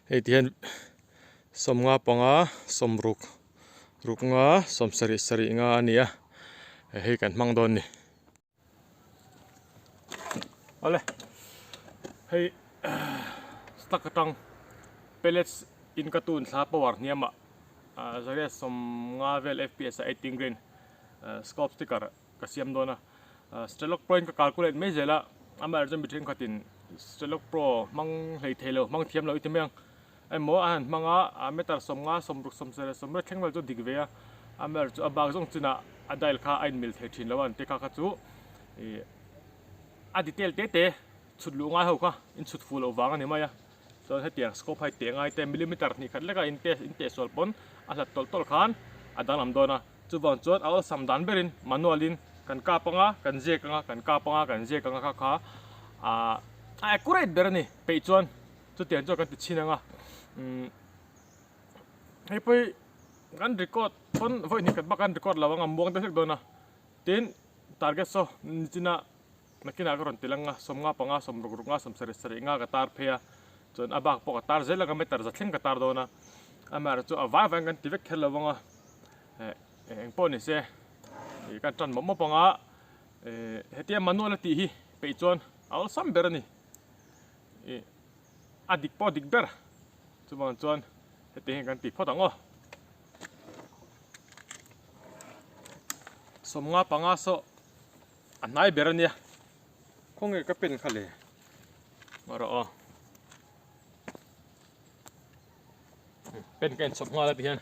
Hei ti hian sawmnga panga sawmruk ruk nga sawmsarih sarih nga a ni a hei kan hmang dawn a ni. Awle hei stock atang pellets in ka tun thla power hniam ah zariat sawmnga vel fps ah 18 grain scope sticker ka siam dawn a Strelok Pro in ka calculate mai zel a amaherawhchu mi thenkhatin Strelok Pro hmang hlei thei lo hmang thiam lo i ti mai ang emaw a han hmang a meter sawmnga sawmruk sawmsarih leh sawmriat thleng vel chu a dik ve a amaherawhchu a bak zawng chinah a dial kha a inmil thei thin lo a an ti kha kha chu ih a detail te te chhut luh ngai ho kha in chhut fuh loh vang a ni mai a chuan hetiang scope hai teh ngai te millimeter hnih khat leka in test in teh sual pawn a hlat tawlh tawlh khan a danglam dawn a. Chuvang chuan a awlsam dan berin manual in kan kap anga, kan ziak anga, kan kap anga, kan ziak anga kha kha a accurate ber a ni. Peih chuan chutiang chuan kan ti chhin anga umm hei pawh hi kan record pawn vawi hnih khat bak kan record lo anga muang deuh hlek dawn a. Tin target saw nichina nakinah ka rawn ti lang a sawmnga panga sawmruk ruk nga sawmsarih sarih nga ka tar phei a chuan a bak pawh ka tar zel anga meter za thleng ka tar dawn a amaherawhchu a vai vaiin kan ti vek kher lo anga. Eng pawh ni se ih kan tan mawp mawp ang a eh hetia manual a tih hi peih chuan a awlsam ber a ni ih a dik pawh a dik ber chuvang chuan heti hian kan tih phawt ang aw sawmnga panga saw a hnai ber a nia khawnge ka pen kha le rawh aw. Pen ka inchhawp nghal a ti hian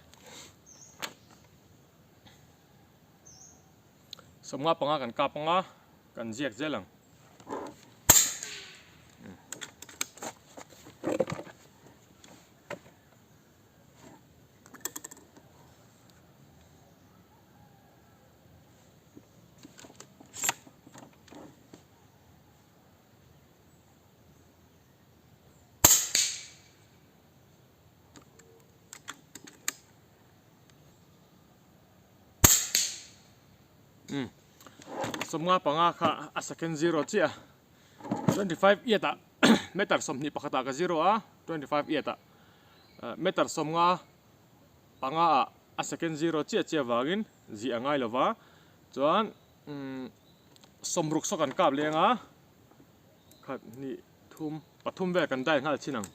sawmnga panga kan kap anga kan ziak zel ang. Um sawmnga panga kha a second zero chiah a 25 iat ah meter 21 ah ka zero a 25 iat ah meter sawmnga panga ah a second zero chiah chiah vangin zih a ngai lova chuan umm sawmruk saw kan kap leng a. Khat hnih thum pathum vel kan dai nghal chin ang.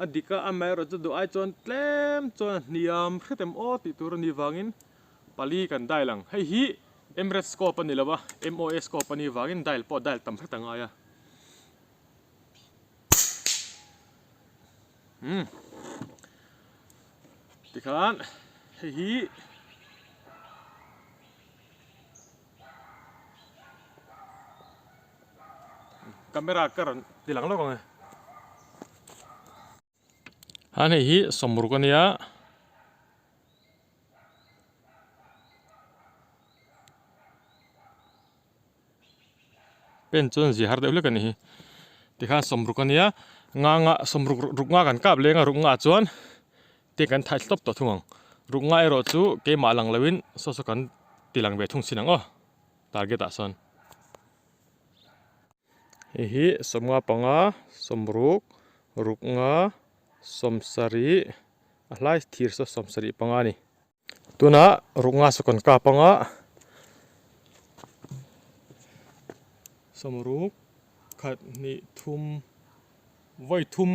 A dik a amaherawh chu duh ai chuan tlem chuan a hniam hret em aw tih tur a nih vangin pali kan dial ang. Hei hi Emirates scope a ni lo a, MOA scope a nih vangin dial pawh dial tam hret a ngai a. Umm tikhan hei hi camera ka rawn ti lang lawk ang e han hei hi sawmruk a nia. Pen chuan zia har deuh hlek a ni hi tikhan sawmruk a nia nga nga sawmruk ruk nga kan kap leng a ruk nga chuan te kan thai thlawp tawh thung ang ruk nga erawh chu keimah lang loin saw saw kan ti lang ve thung sin ang aw target ah sawn hei hi sawmnga panga sawmruk ruk nga sawmsarih a hlai thir saw sawmsarih panga a ni. Tunah ruk nga saw kan kap anga sawmruk khat hnih thum vawi thum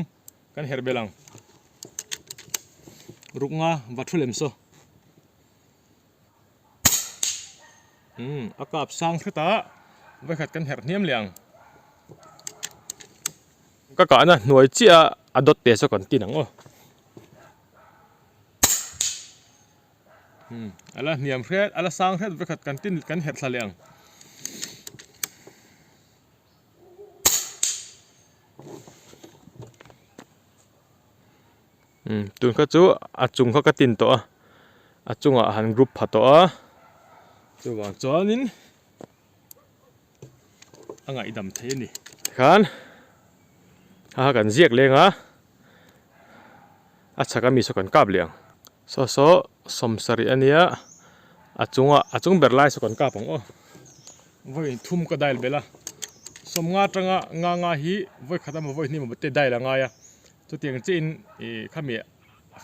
kan herh belh ang ruk nga va thu lem saw umm a kap sang hret a vawikhat kan herh hniam leh ang ka kahna hnuai chiah a dawt te saw kan tin ang aw. Hmm, ala hniam hret, ala sang hret vekhat kan tin kan herh thla leh ang. Hmm, tun kha chu a chung kha ka tin tawh a, a chungah han group pha tawh a, chuvang chuanin a ngaihdam thei a ni. Tikhan ha kha kan ziak leng a. A chhak ami saw kan kap leh ang saw saw sawmsarih a nia a chunga a chung ber lai saw kan kap ang aw. Vawi thum ka dial belh a, sawmnga atanga nga nga hi vawi khat emaw vawi hnih emaw te dial a ngai a, chutiang chiahin ih khami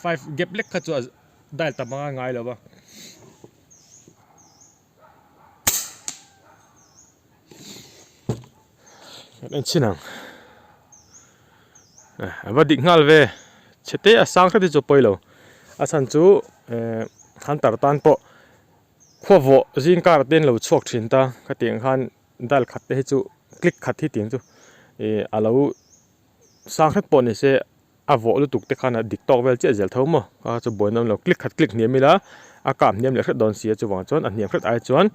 five gap lek kha chu a dial tam anga ngai lo va. Kan en chhin ang, a va dik nghal ve, chhe te a sang hret hi chu a pawi lo, a chhan chu eh hunter tan pawh. Khuavawh zing kar te an lo chhuak thin ta khatiang khan dal khat te hi chu click khat hi tiang chu ih a lo sang hret pawh ni se a vawh lutuk te khan a dik tawk vel chiah zel tho maw kha chu buaina awm lo click khat click hniam ila a kap hniam leh hret dawn si a chuvang chuan a hniam hret ai chuan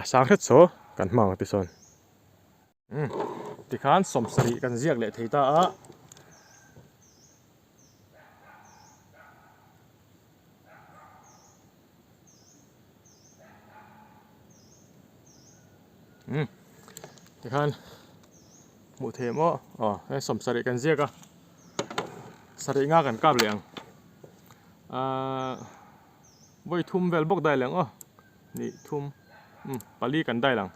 a sang hret saw kan hmang ang tisawn. Umm tikhan sawmsarih kan ziak leh thei ta a. Umm tikhan hmuh theih maw aw hei sawmsarih kan ziak a sarih nga kan kap leh ang ahh vawi thum vel bawk dai leh ang aw hnih thum umm pali kan dai lang.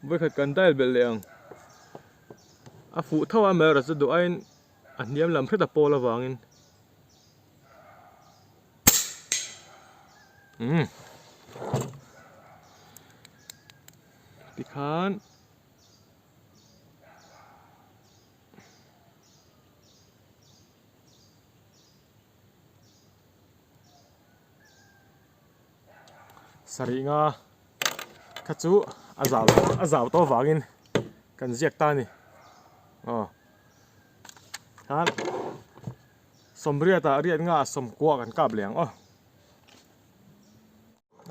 Vawikhat kan dial belh leh ang. A fuh tho a amaherawhchu chu duh aiin a hniam lam hret a pawl avangin. Umm. Tikhan. Sarih nga kha chu a zau a zau tawh avangin kan ziak ta a ni aw khan sawmriat ah riat nga sawmkua kan kap leh ang aw.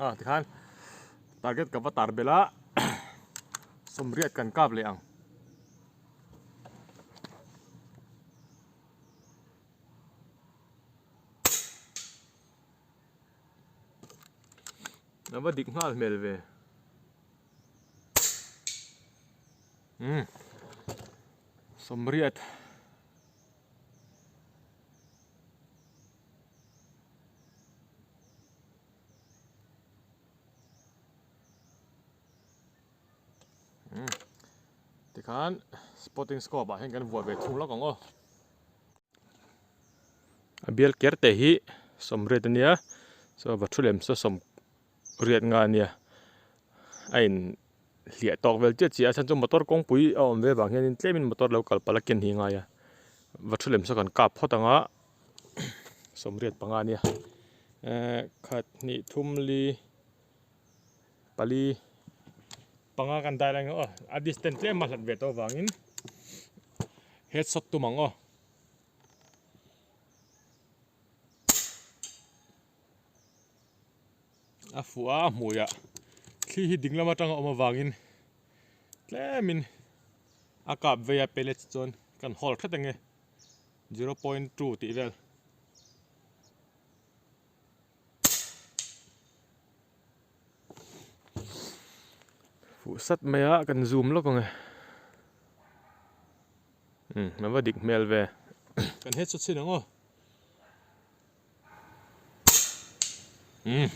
Ah tikhan target ka va tar belh a sawmriat kan kap leh ang. A va dik nghal hmel ve. Umm sawmriat. Tikhan spotting scope ah hian kan vuah ve thung lawk ang aw. A bial ker te hi sawmriat ania chuan va thu lem saw sawmriat nga ania a in hliah tawk vel chiah chiah a chhan chu motor kawngpui a awm ve vang hianin tlemin motor lo kal palh a ken hi a ngai a va thu lem saw kan kap phawt ang a sawmriat panga ania ehh khat hnih thum li pali panga kan dai lai ang aw a distance tlem a hlat ve tawh avangin headshot tum ang aw. A fuh a a hmuiah thli hi ding lam atanga awm avangin tlemin a kap vei a pellets chuan kan hawl hret ange 0.2 tih vel. Fuh sat mai a kan zoom lawk ange umm a va dik hmel ve kan headshot chhin ang aw. Umm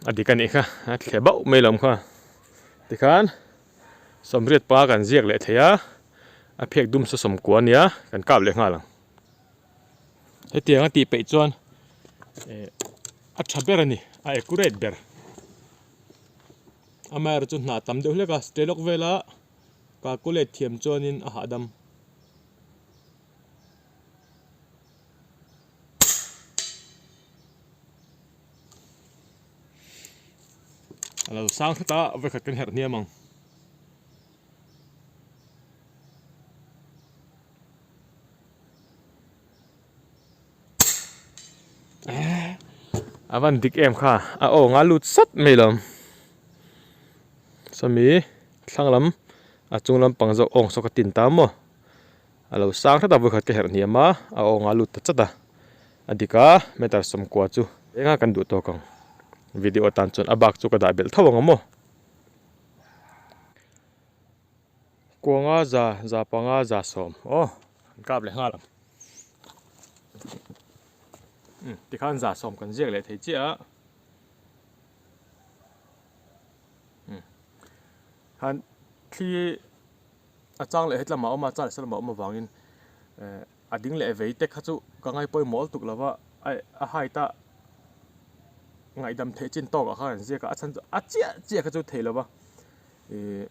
a dik a nih kha a thle bauh mai lo kha tikhan sawmriat pa kan ziak leh thei a a phek dum saw sawmkua a nia kan kap leh nghal ang hetiang a tih peih chuan eh a tha ber a ni a accurate ber amaherawhchu hna tam deuh hlek a stelawk vela calculate thiam chuanin a hahdam. A lo sang hret a vawikhat kan herh hniam ang. A van dik em kha a aw nga lut sat mai lo. Sawmi thlang lam a chung lampang zawk awng saw ka tin ta maw. A lo sang hret a vawikhat ka herh hniam a, a awng a lut ta chat a, a dik a meter sawmkua chu enga kan duh tawk ang video atan chuan a bak chu ka dah belh tho ang maw. Kuanga za za panga za sawm aw an kap leh nghal ang umm tikhan za sawm kan ziak leh thei chiah a umm khan thli a chang leh hetlamah a awm a a chang leh salamah a awm avangin eh a ding leh vei te kha chu ka ngai pawimawh lutuk lo va a height a ngaihdam theih chin tawkah khan an ziak a a chhan chu a chiah chiah kha chu thei lo va ih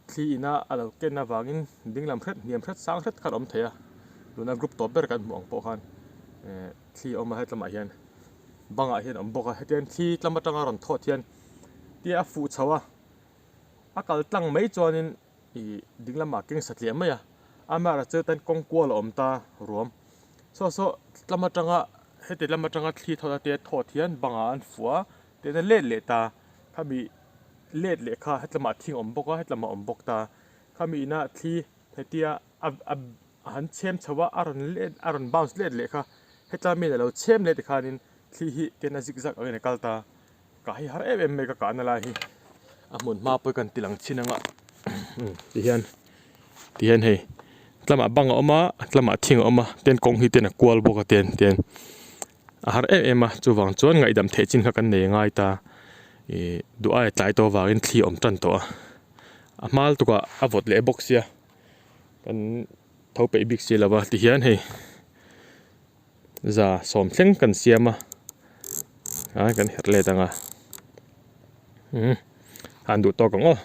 thli ina a lo ken avangin ding lam hret hniam hret sang hret kha a awm thei a tuna group tawp ber kan hmuh ang pawh khan eh thli a awm a hetlamah hian bangah hian a awm bawk a hetiang thli tlam atanga rawn thawt hian tia a fuh chho a a kal tlang mai chuanin ih ding lamah keng satliah mai a amaherawhchu chu tan kawng kual a awm ta ruam saw saw tlam atanga heti lam atanga thli thawt a tia thawt hian bangah an fuh a tihian a let leh ta khami let leh kha hetlamah thing a awm bawk a hetlamah a awm bawk ta khami inah thli hetia a a han chhem chho a a rawn let a rawn bounce let leh kha hetlai mi in alo chhem leh tikhanin thli hi tihian a zig zag angin a kal ta. Kah hi har em em mai ka kahna lai hi a hmun hma pawh kan ti lang chin anga tihian tihian hei tlamah bang a awm a tlamah thing a awm a tin kawng hi ten a kual bawk a tian tian a har em em a chuvang chuan ngaihdam theih chin kha kan nei ngai ta ih duh aia tlai tawh avangin thli a awm tan tawh a a hma lutuk ah a vawt leh bawk sia kan tho peih bik si lo va tihian hei. Za sawm thleng kan siam a a kan herh let ang a umm han duh tawk ang aw.